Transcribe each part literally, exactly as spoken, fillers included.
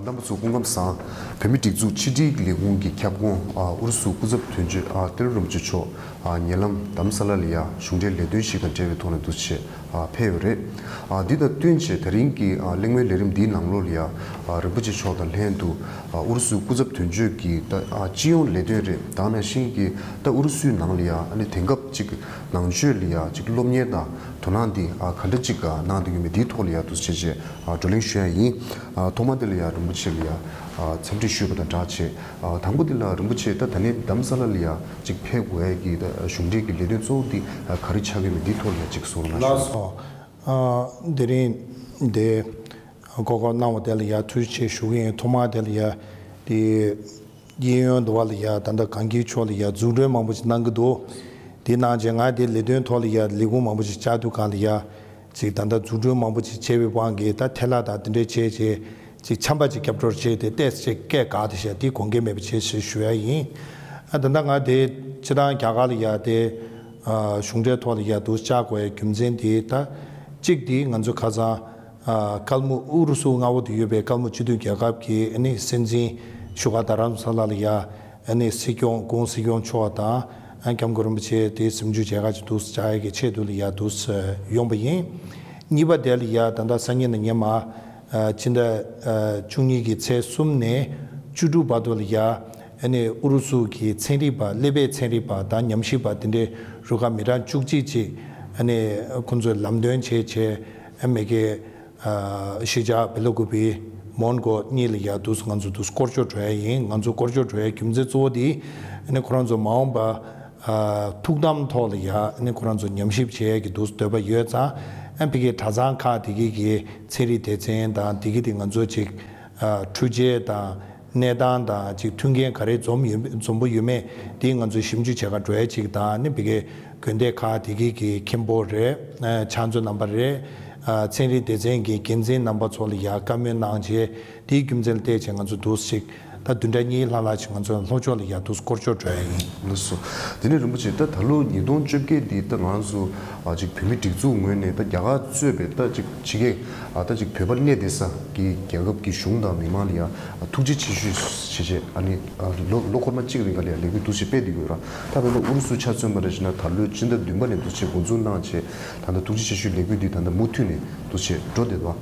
རྣམ་པ་ཚོ་སྐུ་ཁམས་བཟང་། བོད་མིའི་སྒྲིག་འཛུགས་ཕྱི་དྲིལ་ལས་ཁུངས་ཀྱི་ཁྱབ་ཁོངས་ཨུ་རུ་སུའི་སྐུ་ཚབ་དོན་གཅོད་ཏེ་རུ་རིན་པོ་ཆེ་མཆོག་ཉེ་ལམ་དྷ་རམ་ས་ལ་ལ་ཡ་གཞུང་འབྲེལ་ལས་དོན་ཞིག་དང་འབྲེལ་བའི་ཐོག་ནས་འདུག་སེ་ཕེབས་ཡོད་རེད། འདི་དང་བསྟུན་བྱས་ད་རིང་གི་གླེང་མོལ་ལས་རིམ་འདིའི་ནང་ལོགས་ལ་ཡ་རིན་པོ་ཆེ་མཆོག་དང་ལྷན་དུ་ཨུ་རུ་སུའི་སྐུ་ཚབ་དོན་གཅོད་ཀྱི་ད་སྤྱི་ཡོངས་ལས་དོན་རེད། ད་ག་ནང་བཞིན་གྱི་ད་ཨུ་རུ་སུའི་ནང་ལ་ཡ་ཨ་ནི་དེང་སྐབས་ཅིག་ནང་ཆོས་ལ་ཡ་ཅིག་སློབ་གཉེར་དང་དོ་སྣང་འདི་ག་འདྲ་ཅིག་གནང་བསྡད་ཡོད་མེད་འདིའི་ཐོག་ལ་ཡ་འདུག་སེ་བྱས་བགྲོ་གླེང་ཞུ་ཡ་ཡིན། ཐོག་མ་དེ་ལ་ཡ་རིན་པོ་ཆེ་ལ་ཡ་འཚམས་འདྲི་ཞུས་པ་དང་སྦྲགས་བྱས། དང་པོ་དེ་ལ་རིན་པོ་ཆེ་ད་ད་ནི་དྷ་རམ་ས་ལ་ལ་ཡ་ཅིག་ཕེབས་དགོས་ཡ་གི་ད་གཞུང་འབྲེལ་གྱི་ལས་དོན་གཙོ་བོ་འདི་ག་རེ་ཆགས་ཀྱི་ཡོད་མེད་འདིའི་ཐོག་ལ་ཡ་ཅིག་གསུང་རོགས་གནང་ཞུ། ལགས་སོ། དེ་རིང་འདི་གོ་སྐབས་གནང་བ་དེ་ལ་ཡ་ཐུགས་རྗེ་ཆེ་ཞུ་གི་ཡིན། ཐོག་མ་དེ་ལ་ཡ་དེ་གཡས་གཡོན་དུ་བ་ལ་ཡ་ད་ལྟ་གངས་སྐྱིད་ཕྱོགས་ལ་ཡ་འཛུགས་སྐྲུན་མང་པོ་ཞིག་གནང་གི་འདུག་དེ་གནང་རྗེས་ང་དེ་ལས་དོན་ཐོག་ལ་ཡ་ལས་ཁུངས་མང་པོ་ཞིག་བཅར་དུས་སྒང་ལ་ཡ་ཅིག་ད་ལྟ་འཛུགས་སྐྲུན་མང་པོ་ཅིག་བྱས་པའི་དབང་གིས་ད་ཐལ་ལ་དང་དེ་འདྲས་བྱས་རྗེས་ཅིག་ཆམ་པ་ཅིག་བརྒྱབ་འགྲོ་བྱས་ཏེ་ཏོག་ཙམ་ཅིག་སྐད་འགག་དེ་བྱས་དེ་དགོངས་འགལ་མེད་པ་བྱས་ཞེས་ཞུ་ཡ་ཡིན། ཨ་ད་ལྟ་ང་དེ་སྤྱིར་བཏང་རྒྱ་གར་ལ་ཡ་དེ་གཞུང་འབྲེལ་ཐོག་ལ་ཡ་འདུག་བཅར་དགོས་ཡ་རྒྱུ་མཚན་དེ་ད་གཅིག་དེ་ང་ཚོ་ཁ་སང་ཀལ་མུ་ཨུ་རུ་སུ་མངའ་འོག་ཏུ་ཡོད་པའི་ཀལ་མུ་སྤྱི་མཐུན་རྒྱལ་ཁབ་ཀྱི་ཨ་ནི་སྲིད་འཛིན་བཞུགས་སྒར་རྡ་རམ་ས་ལ་ལ་ཡ་ཨ་ནི་སྲིད་སྐྱོང་༸གོང་ས་༸སྲིད་སྐྱོང་མཆོག་དང་༸སྐྱབས་མགོན་རིན་པོ་ཆེ་དེ་གཟིམ་ཆུང་མཇལ་ཁ་ཅིག་འདུག་བཅར་ཡ་གི་ཆེད་དུ་ལ་ཡ་འདུག་ཡོང་པ་ཡིན། གཉིས་པ་དེ་ལ་ཡ་ད་ལྟ་སང་ཉིན་དང་ཉི་མ་ཕྱི་ཟླ་བཅུ་གཉིས་ཀྱི་ཚེས་གསུམ་ནས་བཅུ་དྲུག་བར་དུ་ལ་ཡ་ཨ་ནི་ཨུ་རུ་སུ་གི་ཚན་རིག་པ་ཀླད་པའི་ཚན་རིག་པ་དང་ཉམས་ཞིབ་པ་དེ་འདྲའི་རུ་ཁག་མི་གྲངས་བཅུ་གཅིག་ཅིག་ཨ་ནི་ཁོང་ཚོས་ལམ་སྟོན་བྱས་བྱས་ཨ་མི་གི་གཞིས་ཆགས་བེ་ལ་ཀུ་པི་མོན་གྷོ་གཉིས་ལ་ཡ་འདུག་ང་ཚོ་འདུག་སྐོར་སྐྱོད་འགྲོ་ཡ་ཡིན། ང་ཚོ་སྐོར་སྐྱོད་འགྲོ་ཡ་རྒྱུ་མཚན་གཙོ་བོ་དེ་ཨ་ནི་ཁོ་རང་ཚོ་མ་འོངས་པ་ཐུགས་དམ་ཐོག་ལ་ཡ་ཨ་ནི་ཁོ་རང་ཚོ་ཉམས་ཞིབ་བྱེད་ཡ་གི་འདུག་འདོད་པ་ཡོད་ཙང་ཨ་ཕ་གིའི་གྲྭ་ཚང་ཁག་དེ་གི་གི་ཚན་རིག་སྡེ་ཚན་དང་དེ་གི་དེ་ང་ཚོ་ཅིག་འཕྲུལ་ཆས་དང་གནས་སྟངས་དང་ཅིག་མཐུན་རྐྱེན་ག་རེ་འཛོམས་ཡོད་འཛོམས་པོ་ཡོད་མེད་དེ་ང་ཚོས་ཞིབ་འཇུག་བྱེད་ག་འགྲོ་ཡ་ཅིག་དང་ཨ་ནི་ཕ་གིའི་དགོན་སྡེ་ཁག་དེ་གི་གི་མཁན་པོ་རེད། ཕྱག་མཛོད་རྣམ་པ་རེད། ཚན་རིག་སྡེ་ཚན་གྱི་འགན་འཛིན་རྣམ་པ་ཚོ་ལ་ཡ་བཀའ་མོལ་གནང་རྗེས་དེའི་རྒྱུ་མཚན་ལ་བལྟས་བྱས་ང་ཚོ་འདུག་ཅིག་ད་བདུན་ཕྲག་གཉིས་ལྷག་ལྷག་ཅིག་ང་ཚོ་ལྷོ་ཕྱོགས་ལ་ཡ་འདུག་སྐོར་སྐྱོད་འགྲོ་ཡ་ཡིན། ལགས་སོ། དེ་ནས་རིན་པོ་ཆེ་ད་ད་ལོ་ཉིས་སྟོང་བཅོ་བརྒྱད་འདི་ད་ང་ཚོ་ཅིག་བོད་མི་སྒྲིག་འཛུགས་ངོས་ནས་ད་རྒྱ་གར་གཙོས་པའི་ད་ཅིག་ཕྱི་རྒྱལ་ད་ཅིག་བོད་པ་གནས་བསྡད་ས་གི་རྒྱལ་ཁབ་ཀྱི་གཞུང་དང་མི་མང་ལ་ཡ་ཐུགས་རྗེ་ཆེ་ཞུ་ཞེས་བྱས་ཨ་ནི་ལོ་ལོ་འཁོར་མ་གཅིག་རིང་ག་ལ་ཡ་ལས་འགུལ་འདུག་ཅིག་སྤེལ་བསྡད་ཡོད་ར། ད་ད་ལོ་ཨུ་རུ་སུ་ཆ་མཚོན་པ་རེད་ཅེ་ན་ད་ལོའི་ཕྱི་ཟླ་བདུན་པ་ནས་འདུག་ཅིག་འགོ་འཛུགས་གནང་བྱས། ད་ལྟ་ཐུགས་རྗེ་ཆེ་ཞུའི་ལས་འགུལ་འདི་ད་ལྟ་མུ་མཐུད་ནས་འདུག་བྱས་འགྲོ་བསྡད་འདུག་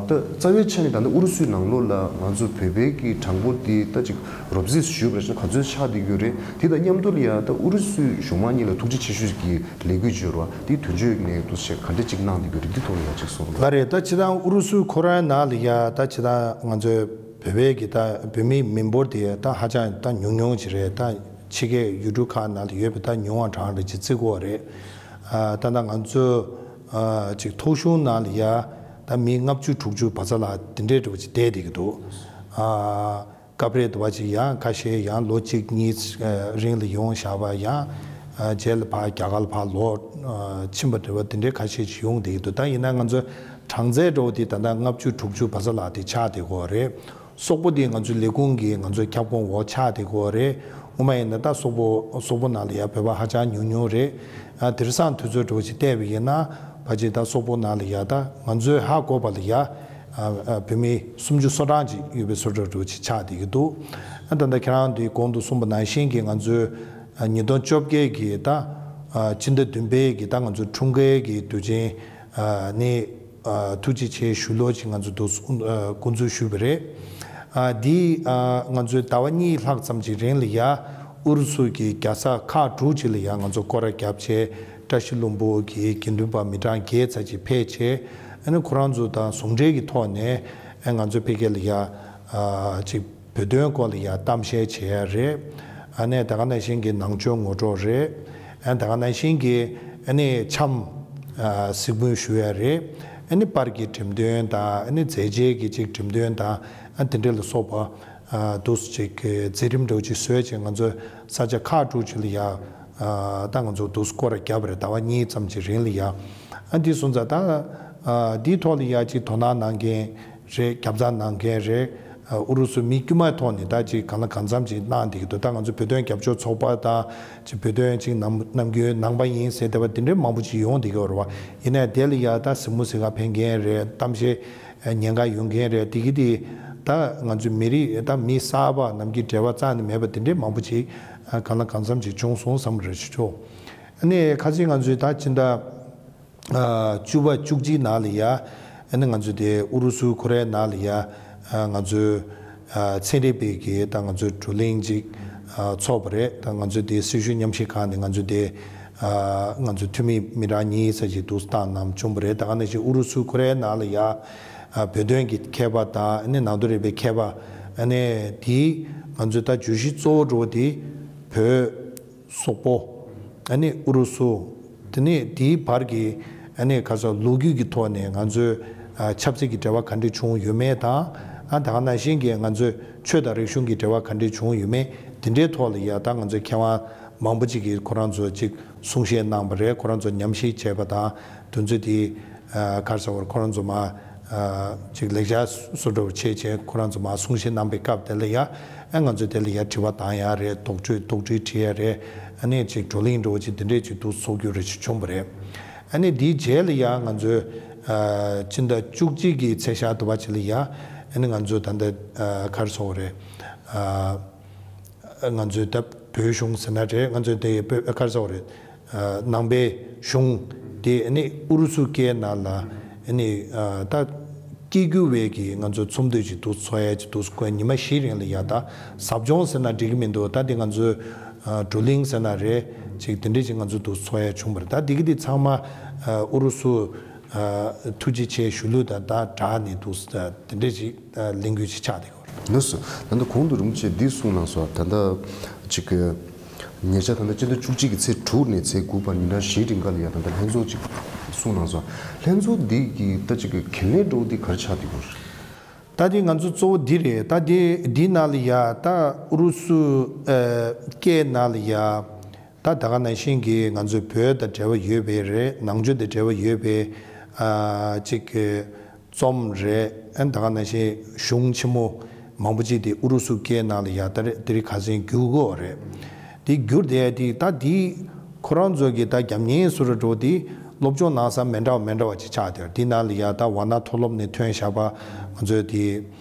ད་རྩ་བའི་ཆ་ནས་ད་ལྟ་ཨུ་རུ་སུའི་ནང་ལོགས་ལ་ང་ཚོ་བོད་པའི་གི་གྲངས་འབོར་འདི་ད་ཅིག་རོབ་ཙམ་ཞུས་པ་རེད་ན་ག་ཚོད་ཆགས་བསྡད་ཡོད་རེད། དེ་དང་མཉམ་དུ་ལ་ཡ་ད་ཨུ་རུ་སུའི་གཞུང་མང་གཉིས་ལ་ཐུགས་རྗེ་ཆེ་ཞུ་གི་ལས་འགུལ་བྱོས་རོགས་དེ་དོན་གཅོད་ནས་འདུག་བྱས་ག་འདྲ་ཅིག་གནང་བསྡད་ཡོད་རེད། འདི་ཐོག་ལ་ཡ་ཅིག་གསུང་རོགས། ལགས་རེད། ད་ཅི་ད་ཨུ་རུ་སུའི་ཁོ་རང་ནང་ལ་ཡ་ད་ཅི་ད་ང་ཚོའི་བོད་པའི་གི་ད་བོད་མིའི་མི་འབོར་དེ་ད་ཧ་ཅང་ད་ཉུང་ཉུང་ཅིག་རེད། ད་ཕྱི་རྒྱལ་ཡུལ་གྲུ་ཁག་ནང་ལ་ཡོད་པའི་ད་ཉུང་བ་གྲངས་རེད་ཅིག་བརྩི་དགོས་རེད། ད་ལྟ་ང་ཚོ་ཅིག་ཐོ་གཞུང་ནང་ལ་ཡ་ད་མི་ལྔ་བཅུ་དྲུག་ཅུ་བར་མཚམས་ལ་དེ་འདྲའི་འདྲ་བོ་ཅིག་བསྡད་བསྡད་ཀྱི་འདུག་སྐབས་རེ་འདྲ་བ་ཅིག་ཡང་ཁ་ཤས་ཡང་ལོ་གཅིག་གཉིས་རིང་ལ་ཡོང་བཞག་པ་ཡང་རྗེས་ལ་ཕར་རྒྱ་གར་ལ་ཕར་ལོག་ཕྱིན་པ་འདྲ་བ་དེ་འདྲའི་ཁ་ཤས་ཅིག་ཡོང་བསྡད་ཀྱི་འདུག་ད་ཡིན་ན་ང་ཚོ་གྲངས་ཚད་འདྲ་བོ་དེ་ད་ལྟ་ལྔ་བཅུ་དྲུག་ཅུ་བར་མཚམས་ལ་དེ་ཆགས་བསྡད་ཀྱི་ཡོད་རེད། སོག་པོ་འདི་ང་ཚོའི་ལས་ཁུངས་ཀྱི་ང་ཚོའི་ཁྱབ་ཁོངས་འོག་ཆགས་བསྡད་ཀྱི་ཡོད་རེད། སྔོན་མ་ཡིན་ན་ད་སོག་པོ་སོག་པོ་ནང་ལ་ཡ་བོད་པ་ཧ་ཅང་ཉུང་ཉུང་རེད། ཨ་དེང་སང་དུས་ཚོད་འདྲ་བོ་ཅིག་བལྟས་པ་ཡིན་ན་ཕལ་ཆེར་ད་སོག་པོ་ནང་ལ་ཡ་ད་ང་ཚོའི་ཧ་གོ་བ་ལ་ཡ་ཨ་ཨ་བོད་མི་སུམ་ཅུ་སོ་གྲངས་ཅིག་ཡོད་པའི་བཟོ་འདྲ་འདྲ་བོ་ཅིག་ཆགས་བསྡད་ཀྱི་འདུག་ཨ་ད་ལྟ་ཁྱེད་རང་འདི་གོང་དུ་གསུངས་པ་ནང་བཞིན་གྱི་ང་ཚོའི་ཨ་ཉིས་སྟོང་བཅོ་བརྒྱད་ཀྱི་ད་ཨ་ཕྱི་ཟླ་བདུན་པའི་གི་ད་ང་ཚོའི་འཁྲུངས་སྐར་གྱི་དུས་ཆེན་ཨ་ནི། ཐུགས་རྗེ་ཆེ་ཞུ་ལོ་ཅིག་ང་ཚོ་འདུག་འགོ་འཛུགས་ཞུས་པ་རེད། འདི་ང་ཚོའི་ཟླ་བ་གཉིས་ལྷག་ཙམ་གྱི་རིང་ལ་ཡ་ཨུ་རུ་སུ་གི་རྒྱལ་ས་ཁག་དྲུག་ཅིག་ལ་ཡ་ང་ཚོ་སྐོར་ར་བརྒྱབ་བྱས་བཀྲ་ཤིས་ལྷུན་པོ་གི་དགེ་འདུན་པ་མི་གྲངས་བརྒྱད་ཙམ་ཅིག་ཕེབས་བྱས་ཨ་ནི་ཁོ་རང་ཚོ་དང་ཟུང་འབྲེལ་གྱི་ཐོག་ནས་ང་ཚོ་ཕ་གི་ལ་ཡ་ཅིག་བོད་དོན་སྐོར་ལ་ཡ་གཏམ་བཤད་བྱེད་ཡ་རེད། ཨ་ནི་ད་ག་ནང་བཞིན་གྱི་ནང་ཆོས་ངོ་སྤྲོད་རེད། ཨ་ད་ག་ནང་བཞིན་གྱི་ཨ་ནི་འཆམ་གཟིགས་མོ་ཞུ་ཡ་རེད། ཨ་ནི་པར་གྱི་འགྲེམས་སྟོན་དང་ཨ་ནི་མཛད་རྗེས་ཀྱི་ཅིག་འགྲེམས་སྟོན་དང་ཨ་དེ་འདྲ་ལ་སོགས་པ་འདུག་ཅིག་མཛད་རིམ་འདྲ་བོ་ཅིག་བཟོས་བྱས་ང་ཚོ་ས་ཆ་ཁག་དྲུག་ཅིག་ལ་ཡ་ད་ང་ཚོ་འདུག་སྐོར་ར་བརྒྱབ་པ་རེད། ཟླ་བ་གཉིས་ཙམ་གྱི་རིང་ལ་ཡ་ཨ་འདི་སོང་ཙང་ད་འདིའི་ཐོག་ལ་ཡ་ཅིག་དོ་སྣང་གནང་མཁན། རེད། རྒྱབ་རྩ་གནང་མཁན་རེད། ཨུ་རུ་སུ་མི་དཀྱུས་མའི་ཐོག་ནས་ད་ཅིག་གང་ལ་གང་འཚམ་ཅིག་གནང་བསྡད་ཀྱི་འདུག་ད་ང་ཚོ་བོད་དོན་རྒྱབ་སྐྱོར་ཚོགས་པ་དང་ཅིག་བོད་དོན་ཅིག་ནམ་ནམ་རྒྱུན་ནང་པ་ཡིན་ཟེར་བསྡད་པ་དེ་འདྲའི་མང་པོ་ཅིག་ཡོང་བསྡད་ཀྱི་ཡོད་རེད་བ། ཡིན་ནའི་དེ་ལ་ཡ་ད་གཟིགས་མོ་གཟིགས་ག་ཕེབས་མཁན་རེད། གཏམ་བཤད་ཉན་ག་ཡོང་མཁན་རེད། དེ་གི་དེ་ ད་ང་ཚོའི་མི་རིགས་ད་མི་གསར་པ་རྣམས་ཀྱི་འབྲེལ་བ་རྩ་ནས་མེད་པ་དེ་འདྲའི་མང་པོ་ཅིག་གང་ལ་གང་འཚམ་ཅིག་བྱུང་སོང་བསམ་རེ་ཞིག་ཆོག་ཨ་ནི་ཁ་སང་ང་ཚོའི་ད་ཕྱི་ཟླ་བཅུ་པ་བཅུ་གཅིག་ནང་ལ་ཡ་ཨ་ནི་ང་ཚོའི་དེ་ཨུ་རུ་སུ་ཁོ་རའི་ནང་ལ་ཡ་ང་ཚོའི་ཚན་རིག་པའི་གི་ད་ང་ཚོའི་བགྲོ་གླེང་ཅིག་ཚོགས་པ་རེད། ད་ང་ཚོའི་དེ་སྲི་ཞུ་མཉམ་ཞུགས་ཁང་ནས་ང་ཚོའི་དེ་ང་ཚོའི་འཐུས་མི་མི་གྲངས་གཉིས་ཙམ་ཅིག་འདུག་བཏང་གནང་བྱུང་བ་རེད། ད་ག་ནང་བཞིན་ཨུ་རུ་སུ་ཁོ་རའི་ནང་ལ་ཡ་བོད་དོན་གྱི་མཁས་པ་དང་ཨ་ནི་ནང་དོན་རིག་པའི་མཁས་པ་ཨ་ནི་དེའི་ང་ཚོའི་ད་བརྗོད་གཞི་གཙོ་བོ་འགྲོ་བ་དེ་བོད། སོག་པོ། ཨ་ནི་ཨུ་རུ་སུ། དེ་ནས་དེའི་བར་གྱི་ཨ་ནི་ཁ་སང་ལོ་རྒྱུས་ཀྱི་ཐོག་ནས་ང་ཚོའི་ཨ་ཆབ་སྲིད་ཀྱི་འབྲེལ་བ་ག་འདྲ་བྱུང་ཡོད་མེད་དང་། ཨ་ད་ག་ནང་བཞིན་གྱི་ང་ཚོའི་ཆོས་དང་རིག་གཞུང་གི་འབྲེལ་བ་ག་འདྲ་བྱུང་ཡོད་མེད་དེ་འདྲའི་ཐོག་ལ་ཡ་ད་ང་ཚོའི་མཁས་དབང་མང་པོ་ཅིག་གིས་ཁོ་རང་ཚོ་ཅིག་གསུང་བཤད་གནང་བ་རེད། ཁོ་རང་ཚོ་ཉམས་ཞིབ་བྱས་པ་དང་དོན་ཚོད་དེ་ཨ་ག་རེ་ཟེར་བར་ཁོ་རང་ཚོ་མ། ཅིག་ལེགས་སྦྱར་བཟོ་འདྲ་བོ་བྱས་བྱས་ཁོ་རང་ཚོ་མར་གསུང་བཤད་གནང་པའི་སྐབས་དེ་ལ་ཡ་ཨ་ང་ཚོས་དེ་ལ་ཡ་དྲི་བ་བཏང་ཡ་རེད། དོགས་འདྲི་དོགས་འདྲི་དྲི་ཡ་རེད། ཨ་ནི་ཅིག་བགྲོ་གླེང་འདྲ་བོ་ཅིག་དེ་འདྲས་ཅིག་འདུག་ཚོགས་རྒྱུ་རེ་ཅིག་བྱུང་བ་རེད། ཨ་ནི་དེའི་རྗེས་ལ་ཡ་ང་ཚོས་ཨ་སྤྱི་ཟླ་བཅུ་གཅིག་གི་ཚེས་ཤར་དུ་བ་ཅིག་ལ་ཡ་ཨ་ནི་ང་ཚོས་ད་ལྟ་ཨ་ག་རེ་ཟེར་དགོས་རེད། ཨ། ང་ཚོའི་ད་བོད་གཞུང་ཟེར་ན་རེད། ང་ཚོའི་དེ་བོད་ག་རེ་ཟེར་དགོས་རེད། ཨ་ནང་པའི་གཞུང་དེ་ཨ་ནི་ཨུ་རུ་སུ་སྐད་ནང་ལ་ཨ་ནི་ཨ་ད་སྐད་སྒྱུར་བའི་གི་ང་ཚོ་ཚོགས་འདུ་ཅིག་འདུག་ཚོགས་ཡ་ཅིག་འདུག་ཁོས་ཉི་མ་བཞི་རིང་ལ་ཡ་ད་ཟབ་སྦྱོང་ཟེར་ན་འགྲིག་གི་མི་འདུག་ད་དེ་ང་ཚོའི་ཨ་བགྲོ་གླེང་ཟེར་ན་རེད། ཅིག་དེ་འདྲས་ཅིག་ང་ཚོ་འདུག་ཚོགས་ཡ་བྱུང་བ་རེད། ད་དེ་གི་དེ་ཚང་མ་ཨ་ཨུ་རུ་སུ་ཨ་ཐུགས་རྗེ་ཆེ་ཞུ་ལུགས་དང་ད་སྦྲགས་ནས་འདུག་དེ་འདྲས་ཅིག་ཨ་གླེང་རྒྱུ་ཅིག་ཆགས་བསྡད་ཡོད། ལགས་སོ། ད་ལྟ་གོང་དུ་རིན་པོ་ཆེས་འདི་གསུངས་གནང་སོང་། ད་ལྟ་ཅིག་གི་ཉེ་ཆར་ད་ལྟ་སྤྱི་ཟླ་བཅུ་གཅིག་གི་ཚེས་དྲུག་ནས་ཚེས་དགུ་བར་ཉིན་གྲངས་བཞིའི་རིང་ག་ལ་ཡ་ད་ལྟ་ལྷན་ཚོགས་ཅིག་གསུངས་གནང་སོང་། ལྷན་ཚོགས་འདི་གི་ད་ཅིག་གི་འགན་ལེན་འདྲ་བོ་འདི་ག་རེ་ཆགས་བསྡད་ཡོད་རེད། ད་དེ་ང་ཚོ་གཙོ་བོ་འདི་རེད། ད་དེ་འདི་ནང་ལ་ཡ་ད་ཨུ་རུ་སུ་ཨ་སྐད་ནང་ལ་ཡ་ད་ད་ག་ནང་བཞིན་གྱི་ང་ཚོའི་བོད་དང་འབྲེལ་བ་ཡོད་པའི་རེད། ནང་ཆོས་དང་འབྲེལ་བ་ཡོད་པའི་ཨ་ཅིག་གི་རྩོམ་རེད། ཨ་ནི་ད་ག་ནང་བཞིན་གཞུང་ཆེན་མོ་མང་པོ་ཅིག་དེ་ཨུ་རུ་སུ་སྐད་ནང་ལ་ཡ་ད་རེ་དེ་རིང་ཁ་སང་བསྒྱུར་དགོས་རེད། དེ་བསྒྱུར་དེ་དེ་ད་དེ་ཁོ་རང་ཚོ་གི་ད་རྒྱབ་གཉེར་སུ་ར་འགྲོ་དེ་སློབ་སྦྱོང་གནང་ས་མི་འདྲ་བ་མི་འདྲ་བ་ཅིག་ཆགས་དེ་དེ་ནང་ལ་ཡ་ད་ཝཱ་ཎ་མཐོ་སློབ་ནས་ཐོན་བཞག་པ་ང་ཚོའི་དེ་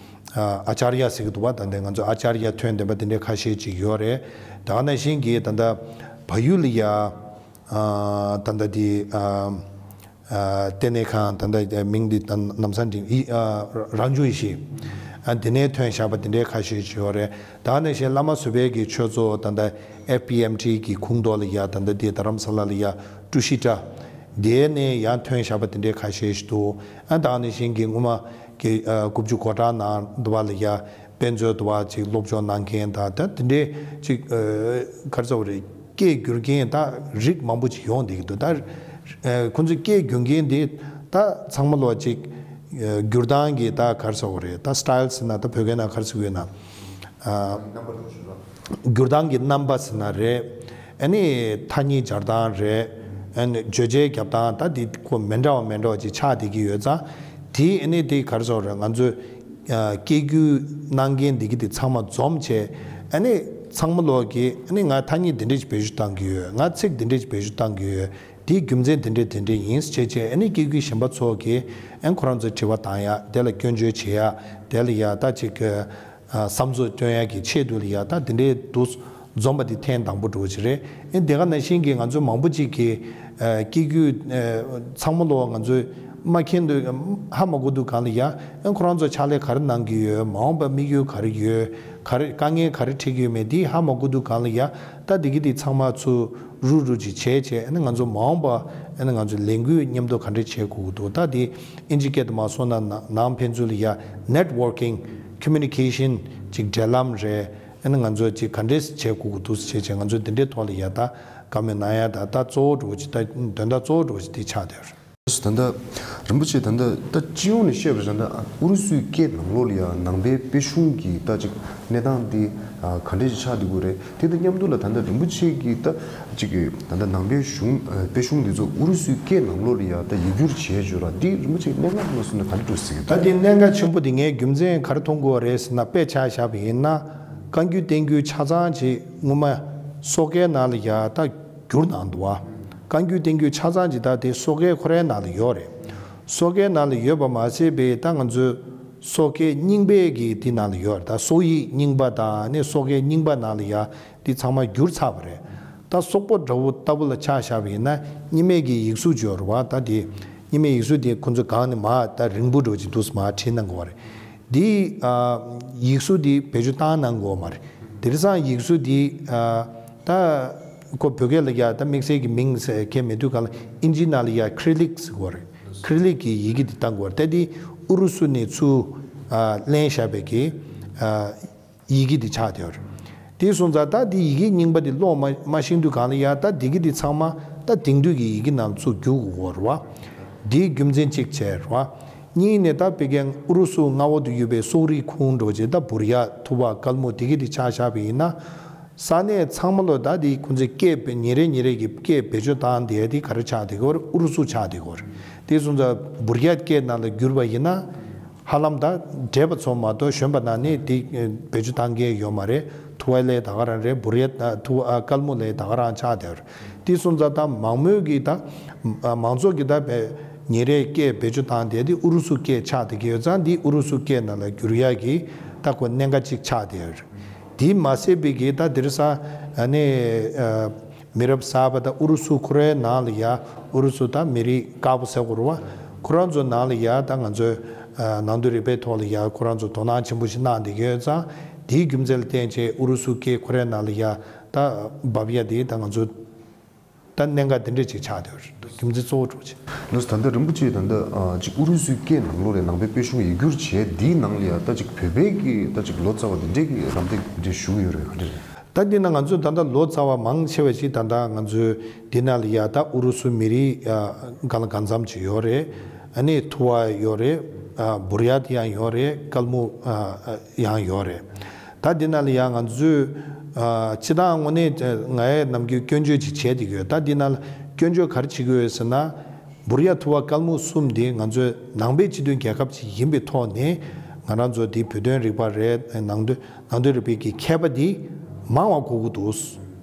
ཨ་ཨ་ཅཱརྱ་ཟེར་གི་འདུག་བ། ད་ལྟ་ང་ཚོ་ཨ་ཅཱརྱ་ཐོན་བསྡད་པ་དེ་འདྲའི་ཁ་ཤས་ཅིག་ཡོད་རེད། ད་ག་ནང་བཞིན་གྱི་ད་ལྟ་བལ་ཡུལ་ལ་ཡ། ཨ་ད་ལྟ་དེ་ཨ་ཨ་ལྟེ་གནས་ཁང་ད་ལྟ་མིང་འདི་ད་ལམ་སང་འགྲིག་ཡི་ཨ་རང་བྱུང་ཡེ་ཤེས་ཨ་དེ་ནས་ཐོན་བཞག་པ་དེ་འདྲའི་ཁ་ཤས་ཅིག་ཡོད་རེད། ད་ནས་གཞན་བླ་མ་བཟོད་པའི་གི་ཆོས་ཚོགས་ད་ལྟ་ཨེཕ་པི་ཨེམ་ཊི་གི་ཁོངས་གཏོགས་ལ་ཡ་ད་ལྟ་དེ་རྡ་རམ་ས་ལ་ལ་ཡ་ཀྲུ་ཤི་ཏྲ་དེ་ནས་ཡང་ཐོན་བཞག་པ་དེ་འདྲའི་ཁ་ཤས་ཤིག་འདུག་ཨ་ད་ནས་གཞན་གྱི་སྔོན་མ་གི་ཨ་དགུ་བཅུ་གོ་གྲངས་ནང་འདུག་བ་ལ་ཡ། དཔེ་མཛོད་དུ་བ་ཅིག་སློབ་སྦྱོང་གནང་མཁན་དང་ད་དེ་འདྲའི་ཅིག་ཨ་ག་རེ་ཟེར་དགོས་རེད། སྐད་སྒྱུར་མཁན་ད་རིགས་མང་པོ་ཅིག་ཡོང་བསྡད་ཀྱི་འདུག་ད་ཨ་ཁོང་ཚོས་སྐད་སྒྱུར་མཁན་དེ་ད་ཚང་མ་ལོ་ཅིག་ཨ་སྒྱུར་སྟངས་ཀྱི་ད་ག་རེ་ཟེར་དགོས་རེད། ད་སི་ཊའིལ་ཟེར་ན་ད་བོད་སྐད་ནང་ག་རེ་ཟེར་དགོས་ན་ཨ་སྒྱུར་སྟངས་ཀྱི་རྣམ་པ་ཟེར་ན་རེད། ཨ་ནི་ཐ་སྙད་སྦྱར་སྟངས་རེད། ཨ་ནི་བརྗོད་བྱའི་རྒྱབ་སྟངས་ད་དེ་ཁོ་མི་འདྲ་བ་མི་འདྲ་བ་ཅིག་ཆགས་བསྡད་ཀྱི་ཡོད་ཙང་དེ་ཨ་ནི་དེ་ག་རེ་ཟེར་དགོས་རེད། ང་ཚོས་ཨ་སྐད་སྒྱུར་གནང་མཁན་འདི་གི་དེ་ཚང་མ་འཛོམས་བྱས་ཨ་ནི་ཚང་མ་ལོག་གིས་ཨ་ནི་ང་ཐ་སྙད་འདི་འདྲས་ཅིག་བེད་སྤྱོད་བཏང་གི་ཡོད། ང་ཚིག་འདི་འདྲས་ཅིག་བེད་སྤྱོད་བཏང་གི་ཡོད། དེའི་རྒྱུ་མཚན་འདི་འདྲས་འདི་འདྲས་ཡིན་ཟེར་བྱས་བྱས་ཨ་ནི་སྐད་སྒྱུར་གཞན་པ་ཚོ་གིས་ཨ་ཁོ་རང་ཚོའི་དྲི་བ་བཏང་ཡ་དེ་ལ་སྐྱོན་བརྗོད་བྱེད་ཡ་དེ་ལ་ཡ་ད་ཅིག་ཨ་བསམ་ཚུལ་སྟོན་ཡ་གི་ཆེད་དུ་ལ་ཡ་ད་འདི་འདྲས་འདུག་འཛོམས་པ་འདི་ཐེངས་དང་པོ་འདྲ་བོ་ཅིག་རེད། ཨེ་དེ་ག་ནང་བཞིན་གྱི་ང་ཚོ་མང་པོ་ཅིག་གིས་ཨ་སྐད་སྒྱུར་ཨ་ཚང་མ་ལོ་ང་ཚོས་མ་མཁྱེན་འདུག་ཧ་མ་གོ་འདུག་གང་ལ་ཡ་ཨེ་ཁོ་རང་ཚོ་ཕྱག་ལས་ག་རེ་གནང་གི་ཡོད། མ་འོངས་པ་དམིགས་ཡུལ་ག་རེ་ཡོད། ག་རེ་དཀའ་ངལ་ག་རེ་འཕྲད་ཀྱི་ཡོད་མེད་འདི་ཧ་མ་གོ་འདུག་གང་ལ་ཡ་ད་འདི་གི་འདི་ཚང་མ་ཚུར་རུག་རུག་ཅིག་བྱས་བྱས་ཨ་ནི་ང་ཚོ་མ་འོངས་པ་ཨ་ནི་ང་ཚོ་ལས་འགུལ་མཉམ་དུ་ག་འདྲས་བྱེད་དགོས་ཀྱི་འདུག་ད་འདི་ཨིན་ཇི་སྐད་དུ་མ་སོང་ན་ནང་ཕན་ཚུན་ལ་ཡ་networking communication ཅིག་འབྲེལ་ལམ་རེད། ཨ་ནི་ང་ཚོ་ཅིག་ག་འདྲས་བྱེད་དགོས་ཀྱི་འདུག་ཟེར་བྱས་བྱས་ང་ཚོ་འདི་འདྲའི་ཐོག་ལ་ཡ་ད་བཀའ་མོལ་གནང་ཡ་ད་ད་གཙོ་བོ་འདྲ་བོ་ཅིག་ད་དོན་དག་གཙོ་བོ་འདྲ་བོ་ཅིག་དེ་ཆགས་བསྡད་ཡོད་རེད། ད་ལྟ་རིན་པོ་ཆེ་ད་ལྟ་ད་སྤྱི་ཡོངས་ནས་བཤད་པ་ཡིན་ན་ཨུ་རུ་སུའི་སྐད་ནང་ལོགས་ལ་ཡ་ནང་པའི་དཔེ་གཞུང་གི་ད་ཅིག་གནས་སྟངས་འདི་ག་འདྲས་ཅིག་ཆགས་བསྡད་ཀྱི་རེད། དེ་དང་མཉམ་དུ་ལ་ད་ལྟ་རིན་པོ་ཆེ་གི་ད་ཅིག་གི་ད་ལྟ་ནང་པའི་གཞུང་དཔེ་གཞུང་འདི་ཚོ་ཨུ་རུ་སུའི་སྐད་ནང་ལོགས་ལ་ཡ་ད་ཡིག་སྒྱུར་བྱས་ཡོད་ར། འདི་རིན་པོ་ཆེ་གནད་འགག་ལ་སོང་ན་ག་འདྲས་འགྲོ་སྲིད་ཀྱི་ད་འདུག་འདི་གནད་འགག་ཆེན་པོ་འདི་ངས་རྒྱུ་མཚན་ག་རེ་མཐོང་གི་ཡོད་རེད་ཟེར་ན་དཔེ་ཆ་བཞག་པ་ཡིན་ན། བཀའ་འགྱུར་བསྟན་འགྱུར་ཆ་ཚང་ཅིག་སྔོན་མ་སོག་སྐད་ནང་ལ་ཡ་ད་བསྒྱུར་གནང་འདུག་བ། བཀའ་འགྱུར་བསྟན་འགྱུར་ཆ་ཚང་ཅིག་ད་དེ་སོག་སྐད་ཁོ་རའི་ནང་ལ་ཡོད་རེད། སོག་སྐད་ནང་ལ་ཡོད་པ་མ་ཟད་པའི་ད་ང་ཚོའི་ སོག་སྐད་རྙིང་པའི་གི་དེ་ནང་ལ་ཡོད་རེད། ད་སོག་ཡིག་རྙིང་པ་དང་ནི་སོག་སྐད་རྙིང་པ་ནང་ལ་ཡ་དེ་ཚང་མ་བསྒྱུར་ཚར་བ་རེད། ད་སོག་པོ་འདྲ་བོ་ལྟ་བུ་ལ་ཆ་བཞག་པ་ཡིན་ན་རྙིང་མའི་གི་ཡིག་གཟུགས་ཅིག་ཡོད་རེད་བ། ད་དེ་རྙིང་མའི་ཡིག་གཟུགས་དེ་ཁོ་ཚོ་སྒང་ནས་མར་ད་རིང་པོ་འདྲ་བོ་ཅིག་འདུག་སེ་མར་བྲིས་གནང་གི་ཡོད་རེད། དེ་ཨ་ཡིག་གཟུགས་དེ་བེད་སྤྱོད་བཏང་གནང་གི་ཡོད་མ་རེད། དེང་སང་ཡིག་གཟུགས་དེ་ཨ་ད་ཁོ་བོད་སྐད་ལ་ཡ་ད་དམིགས་བསལ་གྱི་མིང་ཟེར་མཁན་མེད་དུས་སྒང་ལ་ཨིན་ཇི་ནང་ལ་ཡ་ཁི་རི་ལིག་ཟེར་གི་ཡོད་རེད། ཁི་རི་ལིག་གི་ཡི་གེ་དེ་བཏང་གི་ཡོད་རེད། ད་དེ་ཨུ་རུ་སུ་ནས་ཚུར་ཨ་ལེན་བཞག་པའི་གི་ཨ་ཡི་གེ་དེ་ཆགས་བསྡད་ཡོད་རེད། དེ་སོང་ཙང་ད་དེ་ཡི་གེ་རྙིང་པ་དེ་ཀློག་མ་མ་ཤེས་དུས་སྒང་ལ་ཡ་ད་དེ་གི་དེ་ཚང་མ་ད་དེང་དུས་ཀྱི་ཡི་གེ་ནང་ཚུར་བསྒྱུར་དགོས་ཀྱི་ཡོད་རེད་བ། དེའི་རྒྱུ་མཚན་གཅིག་བྱས་རེད་བ། གཉིས་ནས་ད་དཔེ་ཀན་ཨུ་རུ་སུ་མངའ་འོག་ཏུ་ཡོད་པའི་སོག་རིགས་ཁུངས་འདྲ་བོ་ཅིག་ད་བུར་ཡ་ཐུ་བ་ཀལ་མུ་དེ་གི་དེ་ཆ་བཞག་པ་ཡིན་ན། ས་གནས་ཚང་མ་ལོ་ད་དེ་ཁོ་ཚོའི་སྐད་ཉིན་རེ་ཉིན་རེ་གི་སྐད་བེད་སྤྱོད་བཏང་བསྡད་དེ་ག་རེ་ཆགས་བསྡད་ཀྱི་ཡོད་རེད། ཨུ་རུ་སུ་ཆགས་བསྡད་ཀྱི་ཡོད་རེད། དེ་སོང་ཙང་བུར་ཡ་སྐད་ནང་ལ་བསྒྱུར་བ་ཡིན་ན། ཧ་ལམ་ད་འདྲེས་པ་ཚོ་མ་གཏོགས་གཞོན་པ་ནང་ནས་དེ་བེད་སྤྱོད་བཏང་མཁན་ཡོད་མ་རེད། ཐུ་བ་ལས་ད་ག་རང་རེད། བུར་ཡ་ཐུ་བ་ཀལ་མུ་ལས་ད་ག་རང་ཆགས་བསྡད་ཡོད་རེད། དེ་སོང་ཙང་ད་མང་མོས་ཀྱི་ད་མང་ཚོགས་ཀྱི་ད་ཉིན་རེའི་སྐད་བེད་སྤྱོད་བཏང་བསྡད་དེ་ཨུ་རུ་སུ་སྐད་ཆགས་བསྡད་ཀྱི་ཡོད་ཙང་དེ་ཨུ་རུ་སུ་སྐད་ནང་ལ་བསྒྱུར་ཡ་གི་ད་ཁོ་གནད་འགག་ཅིག་ཆགས་བསྡད་ཡོད་རེད། དེ་མ་ཟད་པའི་གི་ད་དེང་སང་ཨ་ནི་ཨ་མི་རབས་གསར་པ་ད་ཨུ་རུ་སུ་ཁོ་རའི་ནང་ལ་ཡ་ཨུ་རུ་སུ་ད་མི་རིགས་དཀར་པོ་ཟེར་དགོས་རེད་བ། ཁོ་རང་ཚོ་ནང་ལ་ཡ་ད་ང་ཚོའི་ཨ་ནང་དོན་རིག་པའི་ཐོག་ལ་ཡ་ཁོ་རང་ཚོ་དོ་སྣང་ཆེན་པོ་ཞིག་གནང་བསྡད་ཀྱི་ཡོད་ཙང་དེའི་རྒྱུ་མཚན་ལ་བརྟེན་བྱས་ཨུ་རུ་སུ་སྐད་ཁོ་རའི་ནང་ལ་ཡ་ད་འབབ་ཡ་དེ་ད་ང་ཚོ་ད་གནད་འགག་དེ་འདྲ་ཅིག་ཆགས་བསྡད་ཡོད་རེད། རྒྱུ་མཚན་གཙོ་བོ་གྲུབ་ཆེ། ལགས་སོ། ད་ལྟ་རིན་པོ་ཆེས་ད་ལྟ་ཨ་ཅིག་ཨུ་རུ་སུའི་སྐད་ནང་ལོགས་ལ་ནང་པའི་དཔེ་གཞུང་ཡིག་སྒྱུར་བྱས་དེའི་ནང་ལ་ཡ་ད་ཅིག་བོད་པའི་གི་ད་ཅིག་ལོ་ཙཱ་བ་དེ་འདྲའི་གི་རམ་འདེགས་དེ་འདྲ་ཞུ་གི་ཡོད་རེད། ག་འདྲ་རེད། ད་འདི་ན་ང་ཚོས་ད་ལྟ་ལོ་ཙཱ་བ་མང་ཆེ་བ་ཞིག་ད་ལྟ་ང་ཚོའི་འདི་ན་ལ་ཡ་ད་ཨུ་རུ་སུ་མི་རིགས་ཨ་གང་ལ་གང་འཚམ་ཅིག་ཡོད་རེད། ཨ་ནི་ཐུ་བ་ཡོད་རེད། ཨ་བུར་ཡ་དེ་ཡང་ཡོད་རེད། ཀལ་མུ་ཨ་ཡང་ཡོད་རེད། ད་འདི་ན་ལ་ཡ་ང་ཚོས་ཨ་སྤྱི་བཏང་དངོས་གནས་ང་ཡ་ནམ་རྒྱུན་སྐྱོན་བརྗོད་ཅིག་བྱས་བསྡད་ཀྱི་ཡོད། ད་འདི་ན་ལ་སྐྱོན་བརྗོད་ག་རེ་བྱེད་ཀྱི་ཡོད་ཟེར་ན། བུར་ཡ་ཐུ་བ་ཀལ་མུ་གསུམ་འདི་ང་ཚོའི་ནང་པའི་སྤྱི་མཐུན་རྒྱལ་ཁབ་ཅིག་ཡིན་པའི་ཐོག་ནས་ང་རང་ཚོ་འདི་བོད་དོན་རིག་པ་རེད། ནང་དོན་ནང་དོན་རིག་པའི་གི་མཁས་པ་འདི་མང་བ་དགོས་ཀྱི་འདུག་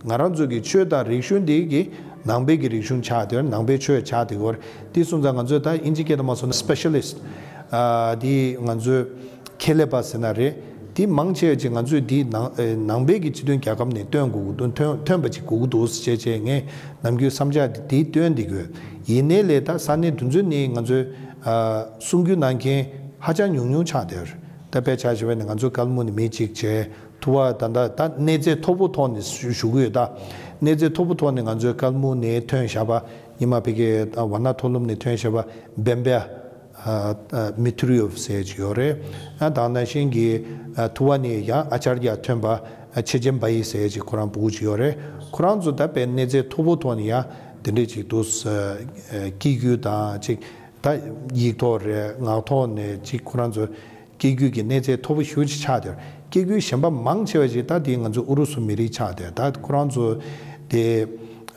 ང་རང་ཚོ་གི་ཆོས་དང་རིག་གཞུང་འདི་གི་ནང་པའི་གི་རིག་གཞུང་ཆགས་བསྡད་ཡོད། ནང་པའི་ཆོས་ཆགས་བསྡད་ཡོད། འདི་སོང་ཙང་ང་ཚོས་ད་ཨིན་ཇི་སྐད་དུ་མ་སོང་ན་སི་པེ་ཤལ་ལིསི་ཊི་འདི་ང་ཚོས་ཁྱད་ལས་པ་ཟེར་ན་རེད། དེ་མང་ཆེ་བ་ཅིག་ང་ཚོས་འདི་ནང་ཨེ་ནང་པའི་གི་སྤྱི་མཐུན་རྒྱལ་ཁབ་ནས་ཐོན་དགོས་ཀྱི་འདུག་ཐོན་ཐོན་པ་ཅིག་དགོས་ཀྱི་འདུག་ཟེར་བྱས་བྱས་ངས་ནམ་རྒྱུན་བསམ་འཆར་འདི་འདི་བཏོན་འདི་དགོས། ཡིན་ནའི་ལས་ད་ས་གནས་དེ་ཚོ་ནས་ང་ཚོས་ཨ་གསུང་རྒྱུ་གནང་མཁན་ཧ་ཅང་ཉུང་ཉུང་ཆགས་བསྡད་ཡོད་རེད། ད་དཔེ་ཆ་བཞག་པ་ཡིན་ན་ང་ཚོ་ཀལ་མུ་ནས་མི་གཅིག་བྱས། ཐུ་བ་ད་ད་ད་གནས་ཚད་མཐོ་པོ་ཐོག་ནས་ཞུ་ཞུ་གི་ཡོད། ད་གནས་ཚད་མཐོ་པོ་ཐོག་ནས་ང་ཚོའི་ཀལ་མུ་ནས་ཐོན་བཞག་པ་ཉི་མ་ཕ་གིའི་ཝ་ན་མཐོ་སློབ་ནས་ཐོན་བཞག་པ་བེམ་བེ་ཨ་ཨ་མི་ཐུ་རི་ཡོབ་ཟེར་གྱི་ཡོད་རེད། ཨ་དེ་ནང་བཞིན་གྱི་ཨ་ཐུ་བ་ནས་ཡང་ཨ་ཅར་ཡ་ཐོན་པ་ཨ་ཆེ་ཆེན་བ་ཡི་ཟེར་གྱི་ཁོ་རང་བུ་གུ་ཅིག་ཡོད་རེད། ཁོ་རང་ཚོ་ད་དཔེ་གནས་ཚད་མཐོ་པོ་ཐོག་ནས་ཡང་དེ་འདྲས་ཅིག་འདུག་ཨ་སྐྱེ་རྒྱུ་དང་ཅིག་ད་ཡིག་ཐོག་རེད། ངག་ཐོག་ནས་ཅིག་ཁོ་རང་ཚོ་སྐྱེ་རྒྱུད་ཀྱི་གནས་ཚད་མཐོ་པོ་ཞེ་པོ་ཅིག་ཆགས་བསྡད་ཡོད་རེད། སྐྱེ་རྒྱུད་གཞན་པ་མང་ཆེ་བ་ཞིག་ད་དེ་ང་ཚོ་ཨུ་རུ་སུ་མི་རིགས་ཆགས་བསྡད་ཡོད། ད་ཁོ་རང་ཚོ་དེ་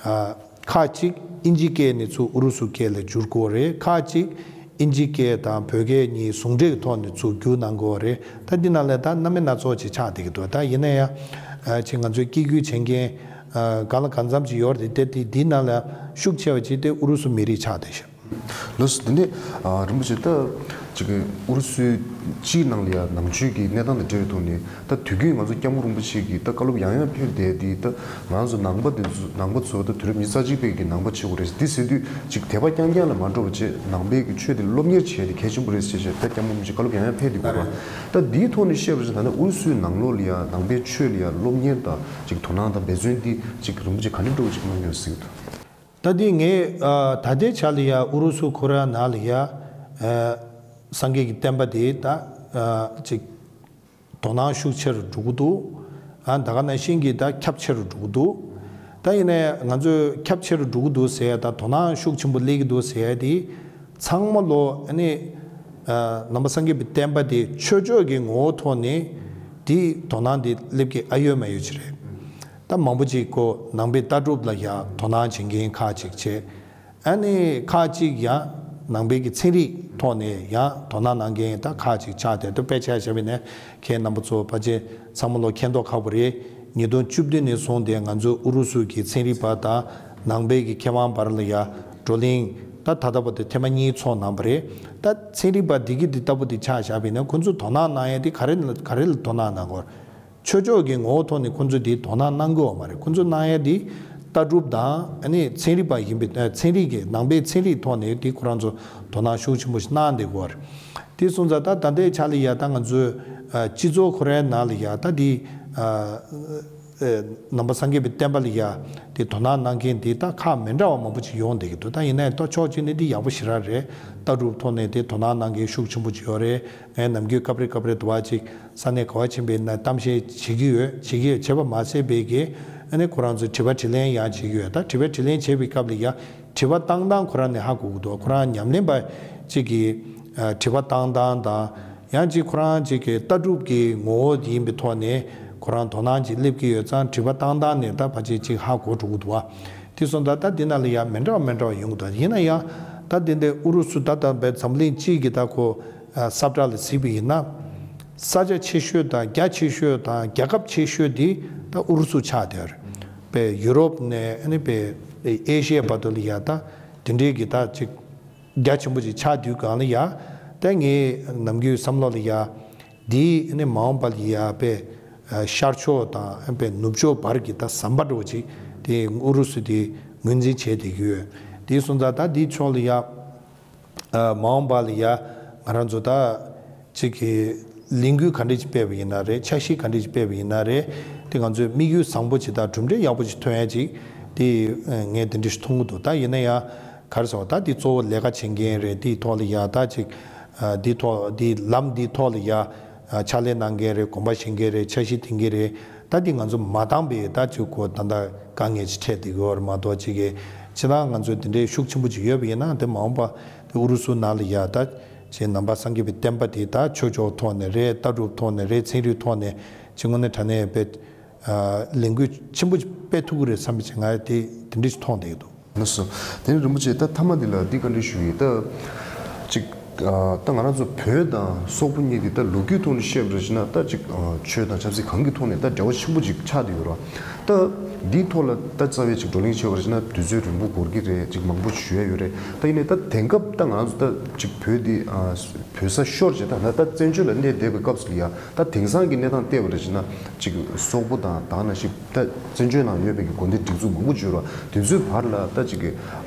ཨ་ཁག་ཅིག་ཨིན་ཇི་སྐད་ནས་ཚུར་ཨུ་རུ་སུ་སྐད་ལ་བསྒྱུར་དགོས་རེད། ཁག་ཅིག་ཨིན་ཇི་སྐད་དང་བོད་སྐད་གཉིས་ཟུང་འབྲེལ་གྱི་ཐོག་ནས་ཚུར་བསྒྱུར་གནང་དགོས་རེད། ད་འདི་ནང་ལ་ད་སྣ་མིན་སྣ་ཚོགས་ཅིག་ཆགས་བསྡད་ཀྱི་འདུག་ད་ཡིན་ན་ཡང་ཨ་ཅིག་ང་ཚོའི་སྐྱེ་རྒྱུད་བྱེད་མཁན་ཨ་གང་ལ་གང་འཚམ་ཅིག་ཡོད་རེད་དེ། དེ་འདི་ནང་ལ་ཤུགས་ཆེ་བ་ཅིག་དེ་ཨུ་རུ་སུ་མི་རིགས་ཆགས་བསྡད་ཤག་ལགས་སོ། འདི་ནས་ཨ་རིན་པོ་ཆེ་ད་ཅིག་ཨུ་རུ་སུའི་སྤྱིའི་ནང་ལ་ཡ་ནང་ཆོས་ཀྱི་གནས་སྟངས་དང་འབྲེལ་བའི་ཐོག་ནས་ད་དུས་རྒྱུན་ང་ཚོ་སྐྱབས་མགོན་རིན་པོ་ཆེ་གིས་ད་བཀའ་སློབ་ཡང་ཡང་ཕེབས་བསྡད་དེ། ད་ང་ཚོ་ནང་པ་དེ་ཚོ་ནང་པ་ཚོ་ད་དུས་རབས་ཉི་ཤུ་རྩ་གཅིག་པའི་གི་ནང་པ་བྱེད་དགོས་རེད། འདི་ཟེར་དུས་ཅིག་དད་པ་རྐྱང་རྐྱང་ལ་མ་འགྲོ་བ་བྱས་ནང་པའི་གི་ཆོས་དེ་སློབ་གཉེར་བྱས་ཏེ་གལ་ཆེན་པོ་རེད་ཟེར་བྱས་ད་སྐྱབས་མགོན་རིན་པོ་ཆེ་བཀའ་སློབ་ཡང་ཡང་ཕེབས་བསྡད་ཡོད་པ་རེད། ད་འདིའི་ཐོག་ནས་བཤད་པ་ཅིག་ད་ནི་ཨུ་རུ་སུའི་ནང་ལོགས་ལ་ཡ་ནང་པའི་ཆོས་ལ་ཡ་སློབ་གཉེར་དང་ཅིག་དོ་སྣང་དང་འབད་བརྩོན་འདི་ཅིག་རིན་པོ་ཆེ་ག་འདྲ་འགྲོ་བ་ཅིག་གནང་ཡོད་ཟེར་གི་འདུག་ད་འདི་ངས་ཨ་ད་ལྟའི་ཆ་ལ་ཡ་ཨུ་རུ་སུ་ཁོ་རང་ནང་ལ་ཡ་ཨ་སངས་རྒྱས་ཀྱི་བསྟན་པ་དེ་ད་ཨ་ཅིག་དོ་སྣང་ཤུགས་ཆེ་རུ་འགྲོ་གི་འདུག་ཨ་ད་ག་ནང་བཞིན་གྱི་ད་ཁྱབ་ཆེ་རུ་འགྲོ་གི་འདུག་ད་ཡིན་ནའི་ང་ཚོས་ཁྱབ་ཆེ་རུ་འགྲོ་གི་འདུག་ཟེར་ཡ་ད་དོ་སྣང་ཤུགས་ཆེན་པོ་སླེབས་ཀྱི་འདུག་ཟེར་ཡ་དེ་ཚང་མ་ལོ་ཨ་ནི་ཨ་ནང་པ་སངས་རྒྱས་པའི་བསྟན་པ་དེ་ཆོས་ཕྱོགས་ཀྱི་ངོ་བོ་ཐོག་ནས་དེ་དོ་སྣང་དེ་སླེབས་ཀྱི་ཨ་ཡོད་མ་ཡོད་ཅིག་རེད། ད་མང་པོ་ཅིག་ཁོ་ནང་པའི་ལྟ་གྲུབ་ལ་ཡ་དོ་སྣང་བྱེད་མཁན་ཁག་ཅིག་བྱས། ཨ་ནི་ཁག་ཅིག་ཡང་ནང་པའི་གི་ཚན་རིག་ཐོག་ནས་ཡང་དོ་སྣང་གནང་མཁན་ད་ཁག་ཅིག་ཆགས་བསྡད་འདུག་དཔེ་ཆ་བཞག་པ་ཡིན་ན་ཁྱེད་རྣམ་པ་ཚོ་ཕལ་ཆེར་ཚང་མ་ལོ་མཁྱེན་མདོག་ཁ་པོ་རེད། ཉིས་སྟོང་བཅུ་བདུན་ནས་བཟུང་སྟེ་ང་ཚོ་ཨུ་རུ་སུ་གི་ཚན་རིག་པ་དང་ནང་པའི་གི་མཁས་དབང་བར་ལ་ཡ་བགྲོ་གླེང་ ད་ད་ལྟ་བར་དུ་ཐེངས་མ་གཉིས་ཚོགས་གནང་བ་རེད། ད་ཚན་རིག་པ་འདི་གི་འདི་ལྟ་བུ་འདི་ཆ་བཞག་པ་ཡིན་ན་ཁོ་ཚོས་དོ་སྣང་གནང་ཡ་འདི་ག་རེ་ག་རེ་ལ་དོ་སྣང་གནང་དགོས། ཆོས་ཕྱོགས་ཀྱི་ངོ་བོ་ཐོག་ནས་ཁོ་ཚོས་འདི་དོ་སྣང་གནང་གི་ཡོད་མ་རེད། ཁོ་ཚོས་གནང་ཡ་འདི་ལྟ་གྲུབ་དང་ཨ་ནི་ཚན་རིག་པ་ཡིན་པའི་ཚན་རིག་གི་ནང་པའི་ཚན་རིག་ཐོག་ནས་འདི་ཁོ་རང་ཚོ་དོ་སྣང་ཤུགས་ཆེན་པོ་ཞིག་གནང་བསྡད་ཀྱི་ཡོད་རེད། དེ་སོང་ཙང་ད་ད་ལྟའི་ཆ་ལ་ཡ་ད་ང་ཚོའི་སྤྱི་ཚོགས་ཁོ་རའི་ནང་ལ་ཡ་ད་འདི། ནང་པ་སངས་རྒྱས་པའི་བསྟན་པ་ལ་ཡ་དེ་དོ་སྣང་གནང་མཁན་དེ་ད་ཁག་མི་འདྲ་བ་མང་པོ་ཅིག་ཡོང་བསྡད་ཀྱི་འདུག་ད་ཡིན་ནའི་ད་ཕྱོགས་གཅིག་ནས་འདི་ཡག་པོ་ཞེ་དྲག་རེད། ལྟ་གྲུབ་ཐོག་ནས་དེ་དོ་སྣང་གནང་མཁན་ཤུགས་ཆེན་པོ་ཅིག་ཡོད་རེད། ངས་ནམ་རྒྱུན་སྐབས་རེ་སྐབས་རེ་དུ་བ་ཅིག་ས་གནས་ག་བ་ཕྱིན་པའི་ན་གཏམ་བཤད་བྱེད་ཀྱི་ཡོད། བྱེད་ཀྱི་ཡོད་བྱེད་པ་མ་ཟད་པའི་གི་ཨ་ནི་ཁོ་རང་ཚོས་དྲི་བ་དྲིས་ལན་ཡང་བྱེད་ཀྱི་ཡོད། ད་དྲི་བ་དྲིས་ལན་བྱེད་པའི་སྐབས་ལ་ཡ་དྲི་བ་བཏང་སྟངས་ཁོ་རང་ནས་ཧ་གོ་གི་འདུག་ཁོ་རང་ཉམས་ལེན་པ་ཅིག་གིས་དྲི་བ་བཏང་སྟངས་དང་། ཡང་ཅིག་ཁོ་རང་ཅིག་གི་ལྟ་གྲུབ་ཀྱི་ངོ་བོ་ཡིན་པའི་ཐོག་ནས་ཁོ་རང་དོ་སྣང་ཅིག་སླེབས་ཀྱི་ཡོད་ཙང་དྲི་བ་བཏང་སྟངས་ནས་ད་ཕལ་ཆེར་ཅིག་ཧ་གོ་འགྲོ་གི་འདུག་བ། དེ་སོང་ཙང་ད་འདི་ནང་ལ་ཡང་མི་འདྲ་བ་མི་འདྲ་བ་ཡོང་གི་འདུག་ཡིན་ན་ཡང་ད་འདི་འདྲའི་ཨུ་རུ་སུ་ད་ད་བའི་འཛམ་གླིང་སྤྱི་གི་ད་ཁོ་ས་བཀྲ་ལ་གཟིགས་པ་ཡིན་ན། ས་ཆ་ཆེ་ཤོས་དང་རྒྱ་ཆེ་ཤོས་དང་རྒྱལ་ཁབ་ཆེ་ཤོས་འདི་ད་ཨུ་རུ་སུ་ཆགས་བསྡད་ཡོད་རེད། པའི་ཡུ་རོབ་ནས་ཨ་ནི་པའི་ཨེ་ཤི་ཡའི་བར་དུ་ལ་ཡ་ད་དེ་འདྲའི་གི་ད་ཅིག་རྒྱ་ཆེན་པོ་ཅིག་ཆགས་དུས་གང་ལ་ཡ། ད་ངའི་ནམ་རྒྱུན་བསམ་བློ་ལ་ཡ། འདིའི་ནི་མ་འོངས་པ་ལ་ཡ་པའི་ཤར་ཕྱོགས་དང་པའི་ནུབ་ཕྱོགས་བར་གྱི་ད་ཟམ་པ་འདྲ་བོ་ཅིག་དེ་ཨུ་རུ་སུ་དེ་ངོས་འཛིན་བྱས་བསྡད་ཀྱི་ཡོད། དེ་སོང་ཙང་ད་འདིའི་ཕྱོགས་ལ་ཡ། མ་འོངས་པ་ལ་ཡ་ང་རང་ཚོ་ད་ཅིག་གི་ལས་འགུལ་ག་འདྲ་ཅིག་སྤེལ་བ་ཡིན་ན་རེད། འཆར་གཞི་ག་འདྲ་ཅིག་སྤེལ་བ་ཡིན་ན་རེད། དེ་ང་ཚོའི་དམིགས་ཡུལ་བཟང་པོ་ཅིག་དང་གྲུབ་འབྲས་ཡག་པོ་ཅིག་ཐོན་ཡ་ཅིག་དེ་ངས་དེ་འདྲ་ཞིག་མཐོང་གི་འདུག་ད་ཡིན་ན་ཡང་ག་རེ་ཟེར་བ་ད་དེ་གཙོ་བོ་ལས་ཀ་བྱེད་མཁན་རེད། དེའི་ཐོག་ལ་ཡ་ད་ཅིག་དེའི་ཐོག་དེའི་ལམ་དེའི་ཐོག་ལ་ཡ་ཕྱག་ལས་གནང་མཁན་རེད། གོམ་པ་བྱེད་མཁན་རེད། འཆར་གཞི་འདིང་མཁན་རེད། ད་འདི་ང་ཚོ་མ་བཏང་པའི་ད་ཅིག་གོ་ད་ལྟ་དཀའ་ངལ་ཅིག་འཕྲད་བསྡད་ཡོད་རེད་མ་གཏོགས་ཅིག་གི་ཕྱི་ནང་ང་ཚོ་དེ་འདྲའི་ཤུགས་ཆེན་པོ་ཅིག་ཡོད་པ་ཡིན་ན་དེ་མ་འོངས་པ་དེ་ཨུ་རུ་སུ་ནང་ལ་ཡ་ད་ཅིག་ནང་པ་སངས་རྒྱས་པའི་བསྟན་པ་དེ་ད་ཆོས་ཕྱོགས་ཐོག་ནས་རེད། ལྟ་གྲུབ་ཐོག་ནས་རེད། ཚན་རིག་ཐོག་ནས་ཅིག་དངོས་གནས་དྲང་གནས་དཔེ་ལས་འགུལ་ཆེན་པོ་ཅིག་སྤེལ་ཐུབ་ཀྱི་རེད་བསམ་པ་ཅིག་ང་དེ་དེ་འདྲ་ཞིག་མཐོང་བསྡད་ཀྱི་འདུག་ལགས་སོ། དེ་ནས་རིན་པོ་ཆེ་ད་མཐའ་མ་འདི་ལ་འདི་བཀའ་འདྲི་ཞུ་ཡི་ད། ཅིག་ད་ང་རང་ཚོ་བོད་དང་སོག་པོ་གཉིས་འདི་ད་ལོ་རྒྱུས་ཐོག་ནས་བཤད་པ་རེད་ཟེར་ན་ད་ཅིག་ཆོས་དང་ཆབ་སྲིད་གང་གི་ཐོག་ནས་ད་འབྲེལ་བ་ཆེན་པོ་ཅིག་ཆགས་བསྡད་ཡོད་རེད། ད་འདིའི་ཐོག་ལ་ད་རྩ་བའི་ཅིག་བགྲོ་གླེང་བྱས་པ་རེད་ཟེར་ན་དུས་ཚོད་རིང་པོ་འགོར་གི་རེད། ཅིག་མང་པོ་ཞུ་ཡ་ཡོད་རེད། ད་ཡིན་ན་ཡང་ད་དེང་སྐབས་ད་ང་རང་ཚོ་ད་ཅིག་བོད་འདི་བོད་ས་ཤོར་བྱས་ད་ད་བཙན་བྱོལ་ལ་གནས་བསྡད་པའི་སྐབས་སུ་ལ་ཡ་ད་དེང་སང་གི་གནས་སྟངས་བལྟས་པ་རེད་ཟེར་ན་ཅིག་སོག་པོ་དང་ད་ནང་བཞིན་ད་བཙན་བྱོལ་ནང་ཡོད་པའི་གི་དགོན་སྡེ་སྒྲིག་འཛུགས་མང་པོ་ཅིག་ཡོད་རེད། དེ་ཚོའི་བར་ལ་ད་ཅིག་གི་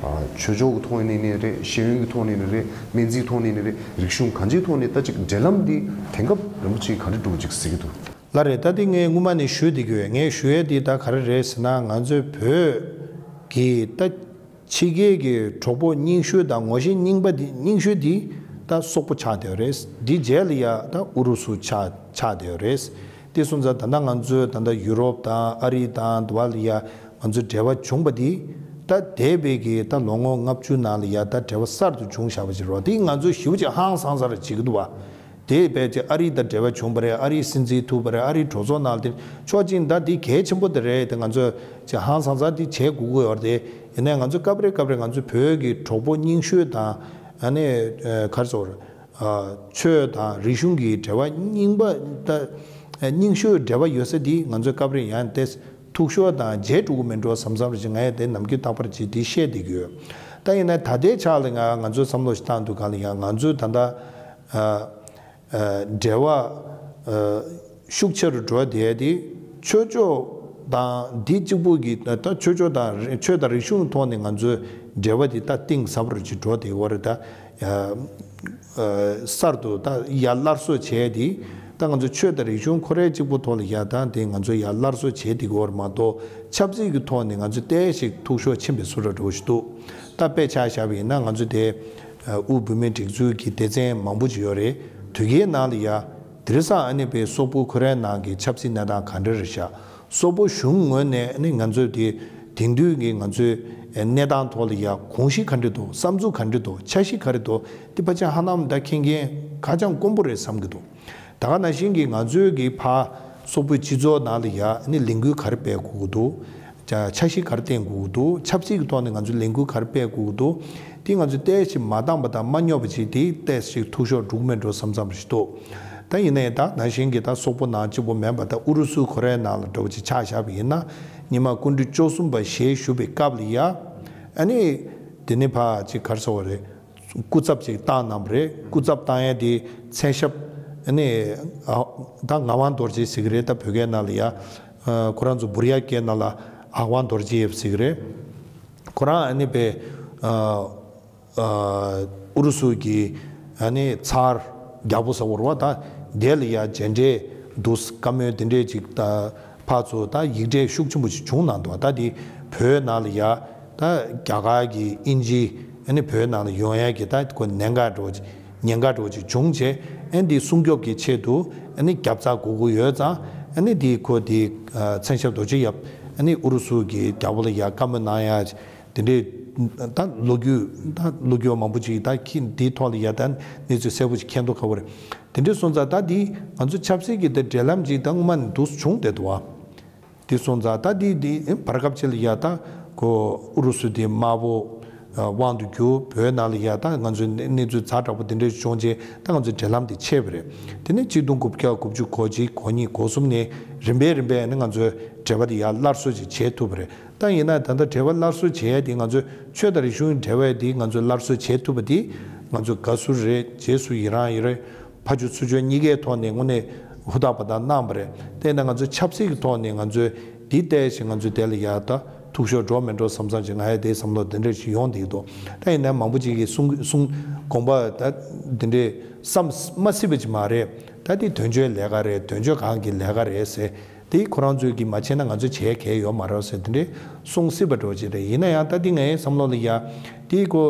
ཆོས་ཕྱོགས་ཀྱི་ཐོག་ནས་ནས་རེད། ཤེས་ཡོན་གྱི་ཐོག་ནས་ནས་རེད། སྨན་རྩིས་ཐོག་ནས་ནས་རེད། རིག་གཞུང་གང་ཅིའི་ཐོག་ནས་ད་ཅིག་འབྲེལ་ལམ་འདི་དེང་སྐབས་རིན་པོ་ཆེ་ག་འདྲ་འགྲོ་གི་ཅིག་གཟིགས་ཀྱི་འདུག་ལགས་རེད། ད་འདི་ངས་སྔོན་མ་ནས་ཞུས་བསྡད་ཀྱི་ཡོད། ངས་ཞུ་ཡས་འདི་ད་ག་རེ་རེད་ཟེར་ན་ང་ཚོའི་བོད་ཀྱི་ད་ཕྱི་རྒྱལ་གྱི་གྲོགས་པོ་རྙིང་ཤོས་དང་ངོ་ཤེས་རྙིང་པ་འདི་རྙིང་ཤོས་འདི་ད་སོག་པོ་ཆགས་བསྡད་ཡོད་རེད། འདི་རྗེས་ལ་ཡ་ད་ཨུ་རུ་སུ་ཆགས་ཆགས་བསྡད་ཡོད་རེད། དེ་སོང་ཙང་ད་ལྟ་ང་ཚོའི་ད་ལྟ་ཡུ་རོབ་དང་ཨ་རི་དང་དུ་བ་ལ་ཡ་ང་ཚོའི་འབྲེལ་བ་བྱུང་པ་འདི་ད་འདས་པའི་གི་ད་ལོ་ངོ་ལྔ་བཅུ་ནང་ལ་ཡ་ད་འབྲེལ་བ་གསར་དུ་བྱུང་བཞག་པ་ཅིག་རེད། དེ་ང་ཚོས་ཞེ་པོ་ཅིག་ཧང་སང་ས་རེ་བྱེད་ཀྱི་འདུག་བ། དེ་བས་ཅིག་ཨ་རི་དང་འབྲེལ་བ་བྱུང་བ་རེད། ཨ་རིའི་སྲིད་འཛིན་ཐུག་པ་རེད། ཨ་རིའི་གྲོས་ཚོགས་ནང་དེ་ཆོག་ཅིང་ད་དེ་གལ་ཆེན་པོ་དེ་རེད། དེ་ང་ཚོས་ཅིག་ཧང་སང་ས་དེ་བྱེད་དགོས་ཀྱི་ཡོད་རེད། དེ་ཡིན་ནའི་ང་ཚོ་སྐབས་རེ་སྐབས་རེ་ང་ཚོ་བོད་ཀྱི་གྲོགས་པོ་རྙིང་ཤོས་དང་ཨ་ནི་ག་རེ་ཟེར། ཆོས་དང་རིག་གཞུང་གི་འབྲེལ་བ་རྙིང་པ་ད་རྙིང་ཤོས་འབྲེལ་བ་ཡོད་ས་དེ་ང་ཚོས་སྐབས་རེ་ཡང་དེ་འཐུས་ཤོར་དང་བརྗེད་འགྲོ་གི་མིན་འགྲོ་བསམ་བསམ་རེ་ཅིག་ང་ཡང་དེ་ནམ་རྒྱུན་རྟག་པར་ཅིག་དེ་བཤད་བསྡད་ཀྱི་ཡོད། ད་ཡིན་ན་ད་ལྟའི་ཆ་ལ་ང་ང་ཚོས་བསམ་བློ་ཞིག་བཏང་དུས་གང་ལ་ཡང་ང་ཚོས་ད་ལྟ་འབྲེལ་བ་ཤུགས་ཆེ་རུ་འགྲོ་བསྡད་དེ་ཆོས་ཕྱོགས་དང་འདི་གཅིག་པུ་གི་ད་ཆོས་ཕྱོགས་དང་ཆོས་དང་རིག་གཞུང་ཐོག་ནས་ང་ཚོའི་འབྲེལ་བ་དེ་ད་གཏིང་ཟབ་རུ་ཅིག་འགྲོ་བསྡད་ཡོད་རེད། ད་གསར་དུ་ད་ཡར་སླར་གསོ་བྱས་ཏེ་ད་ང་ཚོ་ཆོས་དང་རིག་གཞུང་ཁོ་རའི་གཅིག་པུ་ཐོག་ལ་ཡ་ད་དེ་ང་ཚོ་ཡར་སླར་གསོ་བྱས་ཏེ་དགོས་རེད་མ་གཏོགས་ཆབ་སྲིད་ཀྱི་ཐོག་ནས་ང་ཚོ་ཏོག་ཙམ་འཐུས་ཤོར་ཕྱིན་པའི་བཟོ་འདྲ་འདྲ་བོ་ཞིག་འདུག་ད་དཔེ་ཆ་བཞག་པ་ཡིན་ན་ང་ཚོ་དེ་དབུས་བོད་མིའི་སྒྲིག་འཛུགས་ཀྱི་སྡེ་ཚན་མང་པོ་ཅིག་ཡོད་རེད། དེ་གའི་ནང་ལ་ཡ་དེང་སང་ཨ་ནི་པའི་སོག་པོ་ཁོ་རའི་ནང་གི་ཆབ་སྲིད་གནས་སྟངས་ག་འདྲ་རེད་ཤག་སོག་པོ་གཞུང་ངོས་ནས་ནི་ང་ཚོའི་དེ་དེང་དུས་ཀྱི་ང་ཚོའི་གནས་སྟངས་ཐོག་ལ་ཡ་དགོངས་གཞི་ག་འདྲ་འདུག་བསམ་ཚུལ་ག་འདྲ་འདུག་འཆར་གཞི་ག་རེ་འདུག་འདི་ཕལ་ཆེར་ཧ་ལམ་ད་མཁྱེན་མཁན་ཧ་ཅང་དཀོན་པོ་རེད་བསམ་གྱི་འདུག་ད་ག་ནང་བཞིན་གྱི་ང་ཚོའི་གི་ཕ་སོག་པོའི་སྤྱི་ཚོགས་ནང་ལ་ཡ་ནི་ལས་འགུལ་ག་རེ་སྤེལ་དགོས་ཀྱི་འདུག་འཆར་གཞི་ག་རེ་བཏིང་དགོས་ཀྱི་འདུག་ཆབ་སྲིད་ཀྱི་ཐོག་ནས་ང་ཚོས་ལས་འགུལ་ག་རེ་སྤེལ་དགོས་ཀྱི་འདུག་དེ་ང་ཚོས་ཏོག་ཙམ་མ་འདང་པ་དང་མ་སྙོབ་པ་ཅིག་དེ་ཏོག་ཙམ་འཐུས་ཤོར་འགྲོ་གི་མེད་འགྲོ་བསམ་བསམ་ཞིག་འདུག་ད་ཡིན་ནའི་ད་ནང་བཞིན་གྱི་ད་སོག་པོ་ནང་གཅིག་པོ་མིན་པ་ད་ཨུ་རུ་སུ་ཁོ་རའི་ནང་ལ་འགྲོ་བ་ཅིག་ཆ་བཞག་པ་ཡིན་ན་ཉི་མ་སྐུ་ཕྲེང་བཅུ་གསུམ་པ་ཞལ་བཞུགས་པའི་སྐབས་ལ་ཡ་ཨ་ནི་ དེ་ནས་ཕར་ཅིག་ག་རེ་ཟེར་བ་རེད། སྐུ་ཚབ་ཅིག་བཏང་གནང་བ་རེད། སྐུ་ཚབ་བཏང་ཡ་དེ་མཚན་ཞབས་ཨ་ནི་ཨ་ད་ངག་དབང་རྡོ་རྗེ་ཟེར་གི་རེད། ད་བོད་སྐད་ནང་ལ་ཡ་ཨ་ཁོ་རང་ཚོ་བུར་ཡ་སྐད་ནང་ལ་ཨ་ཝང་རྡོ་རྗེ་ཟེར་གི་རེད། ཁོ་རང་ཨ་ནི་པའི་ཨ་ཨ་ཨུ་རུ་སུ་གི་ཨ་ནི་ཚར་རྒྱལ་པོ་ཟེར་བ་རེད་བ། ད་དེ་ལ་ཡ་མཇལ་འཕྲད་འདུག་བཀའ་མོལ་དེ་འདྲས་ཅིག་ད་ཕར་ཚུར་ད་ཡིག་འབྲེལ་ཤུགས་ཆེན་པོ་ཞིག་བྱུང་གནང་འདུག་ད་དེ་བོད་ནང་ལ་ཡ་ད་རྒྱ་གར་གྱི་དབྱིན་ཇི་ཨ་ནི་བོད་ནང་ལ་ཡོང་ཡ་གི་ད་ཁོ་ཉེན་ཁ་འདྲ་བོ་ཅིག་ཉེན་ཁ་འདྲ་བོ་ཅིག་བྱུང་བྱས། ཨ་ནི་དེ་སྲུང་སྐྱོབ་ཀྱི་ཆེད་དུ་ཨ་ནི་རྒྱབ་རྩ་དགོས་ཀྱི་ཡོད་ཙང་། ཨ་ནི་དེ་ཁོ་དེ་ཨ་མཚན་ཞབས་རྡོ་རྗེ་ཡབ་ཨ་ནི་ཨུ་རུ་སུ་གི་རྒྱལ་པོ་ལ་ཡ་བཀའ་མོལ་གནང་ཡ་དེ་འདྲའི་ད་ལོ་རྒྱུས་ད་ལོ་རྒྱུས་མང་པོ་ཅིག་ད་ཁྱི་འདིའི་ཐོག་ལ་ཡ་ད་གནས་ཚུལ་གསལ་པོ་ཅིག་མཁྱེན་མདོག་ཁ་པོ་རེད། དེ་འདྲའི་སོང་ཙང་ད་འདི་ང་ཚོ་ཆབ་སྲིད་ཀྱི་ད་འབྲེལ་ལམ་ཅིག་ད་སྔོན་མ་ནས་འདུག་བྱུང་བསྡད་འདུག་བ། དེ་སོང་ཙང་ད་འདི་འདི་བར་སྐབས་ཅིག་ལ་ཡ་ད་ཁོ་ཨུ་རུ་སུ་དེ་དམར་པོ་ཨ་དབང་དུ་གྱུར། བོད་ནང་ལ་ཡ་ད་ང་ཚོའི་གནས་གནས་ཚུལ་ཛ་དྲག་པོ་དེ་འདྲ་བྱུང་རྗེས་ད་ང་ཚོའི་འབྲེལ་ལམ་དེ་ཆད་པ་རེད། དེ་ནས་གཅིག་སྟོང་དགུ་བརྒྱ་དགུ་བཅུ་གོ་གཅིག་གོ་གཉིས་གོ་གསུམ་ནས་རིམ་པས་རིམ་པས་ནི་ང་ཚོའི་འབྲེལ་བ་དེ་ཡར་སླར་གསོ་ཅིག་བྱེད་ཐུབ་པ་རེད། ད་ཡིན་ན་ད་ལྟ་འབྲེལ་བ་སླར་གསོ་བྱེད་ཡ་དེ་ང་ཚོའི་ཆོས་དང་རིག་གཞུང་འབྲེལ་བ་དེ་ང་ཚོས་སླར་གསོ་བྱེད་ཐུབ་པ་དེ་ང་ཚོ་དགའ་བསུ་རེད། རྗེས་སུ་ཡི་རང་ཡི་རེད། ཕར་ཕྱོགས་ཚུར་ཕྱོགས་གཉིས་ཀའི་ཐོག་ནས་དངོས་གནས་ཧུར་ཐག་པ་དང་གནང་བ་རེད། དེ་ཡིན་ན་ང་ཚོའི་ཆབ་སྲིད་ཀྱི་ཐོག་ནས་ང་ཚོས་འདི་བལྟས་ཤིང་ང་ཚོས་དེ་ལ་ཡ་ད་ཐུག་ཤོར་འགྲོ་མི་འགྲོ་བསམ་བསམ་ཞིག་ང་ཡ་དེའི་བསམ་བློ་དེ་འདྲ་ཞིག་ཡོང་བསྡད་འདུག་ད་ཡིན་ན་མང་པོ་ཅིག་གིས་གསུང་གསུང་དགོངས་པ་ད་འདི་འདྲའི་བསམ་མ་སྲིད་པ་ཅིག་མ་རེད། ད་འདི་དོན་གཅོད་ལས་ཀ་རེད། དོན་གཅོད་ཁང་གི་ལས་ཀ་རེད་ཟེར། དེ་ཁོ་རང་ཚོས་ཀྱིས་མ་བྱས་ན་ང་ཚོས་བྱེད་མཁན་ཡོད་མ་རེད་ཟེར་དེ་འདྲའི་གསུང་སྲིད་པ་འདྲ་བོ་ཅིག་རེད། ཡིན་ན་ཡང་ད་འདི་ངའི་བསམ་བློ་ལ་ཡ་དེ་ཁོ་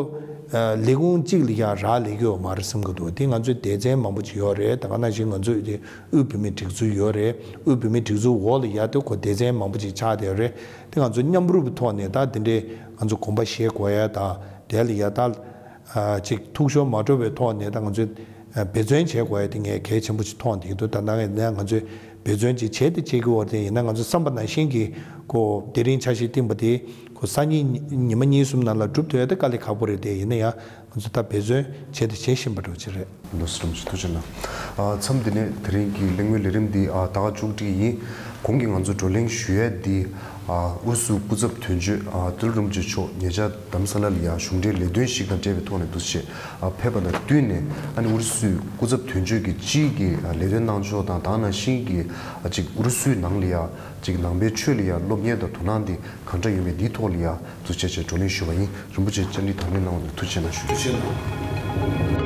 ཨ་ལས་ཁུངས་གཅིག་ལ་ཡ་རག་ལས་ཀྱི་ཡོད་མ་རེད་བསམ་གྱི་འདུག་དེ་ང་ཚོའི་སྡེ་ཚན་མང་པོ་ཅིག་ཡོད་རེད། ད་ག་ནང་བཞིན་ང་ཚོའི་དེ་དབུས་བོད་མིའི་སྒྲིག་འཛུགས་ཡོད་རེད། དབུས་བོད་མིའི་སྒྲིག་འཛུགས་འོག་ལ་ཡ་དེ་ཁོ་སྡེ་ཚན་མང་པོ་ཅིག་ཆགས་བསྡད་ཡོད་རེད། དེ་ང་ཚོ་མཉམ་རུབ་ཀྱི་ཐོག་ནས་ད་དེ་འདྲའི་ང་ཚོ་དགོངས་པ་བཞེས་དགོས་ཡ་དང་དེ་ལ་ཡ་ད་ཨ་ཅིག་ཐུག་ཤོར་མ་འགྲོ་བའི་ཐོག་ནས་ད་ང་ཚོས་ཨ་འབད་བརྩོན་བྱེད་དགོས་ཡ་དེ་ངས་གལ་ཆེན་པོ་ཞིག་མཐོང་བསྡད་ཀྱི་འདུག་ད་ལྟ་ངས་ནས་ང་ཚོས་འབད་བརྩོན་ཅིག་བྱས་ཏེ་བྱེད་ཀྱི་ཡོད་རེད། ཡིན་ན་ང་ཚོས་བསམ་པ་ནང་བཞིན་གྱི་ཁོ་དེ་རིང་འཆར་གཞི་བཏིང་པ་དེ་ཁོ་སང་ཉིན་ཉི་མ་གཉིས་གསུམ་ནང་ལ་འགྲུབ་ཐུབ་ཡ་དེ་དཀའ་ལས་ཁག་པོ་རེད། དེ་ཡིན་ན་ཡང་ང་ཚོས་ད་འབད་བརྩོན་བྱས་ཏེ་བྱེད་བཞིན་པ་འདྲ་བོ་ཅིག་རེད། ལགས་སོ། ཐུགས་རྗེ་གནང་། ཨ་མཚམས་འདི་ནས་དེ་རིང་གི་གླེང་མོལ་ལས་རིམ་འདི་ཨ་ད་ག་མཇུག་སྒྲིལ་ཡིན། གོང་གི་ང་ཚོ་བགྲོ་གླེང་ཞུ་ཡས་འདི་ཨ་ཨུ་རུ་སུ་སྐུ་ཚབ་དོན་གཅོད་ཨ་ཏུ་ལི་རིན་པོ་ཆེ་མཆོག་ཉེ་ཆར་རྡ་རམ་ས་ལ་ལ་ཡ་གཞུང་འབྲེལ་ལས་དོན་ཞིག་དང་འབྲེལ་བའི་ཐོག་ནས་འདུག་སེ་ཨ་ཕེབས་པ་དང་བསྟུན་ནས། ཨ་ནི་ཨུ་རུ་སུའི་སྐུ་ཚབ་དོན་གཅོད་ཀྱི་སྤྱིའི་གི་ཨ་ལས་དོན་གནང་ཕྱོགས་དང་། ད་ག་ནང་བཞིན་གྱི་ཨ་ཅིག་ཨུ་རུ་སུའི་ནང་ལ་ཡ་ཅིག་ནང་པའི་ཆོས་ལ་ཡ་སློབ་གཉེར་དང་དོ་སྣང་འདི་གང་འདྲ་ཡོད་མེད་འདིའི་ཐོག་ལ་ཡ་འདུག་སེ་བྱས་བྱས་བགྲོ་གླེང་ཞུས་པ་ཡིན། རིན་པོ་ཆེ་བཅར་འདྲི་དང་ལེན་གནང་བ་ལ་ཐུགས་རྗེ་གནང་ཞུ། ཐུགས་རྗེ་གནང་།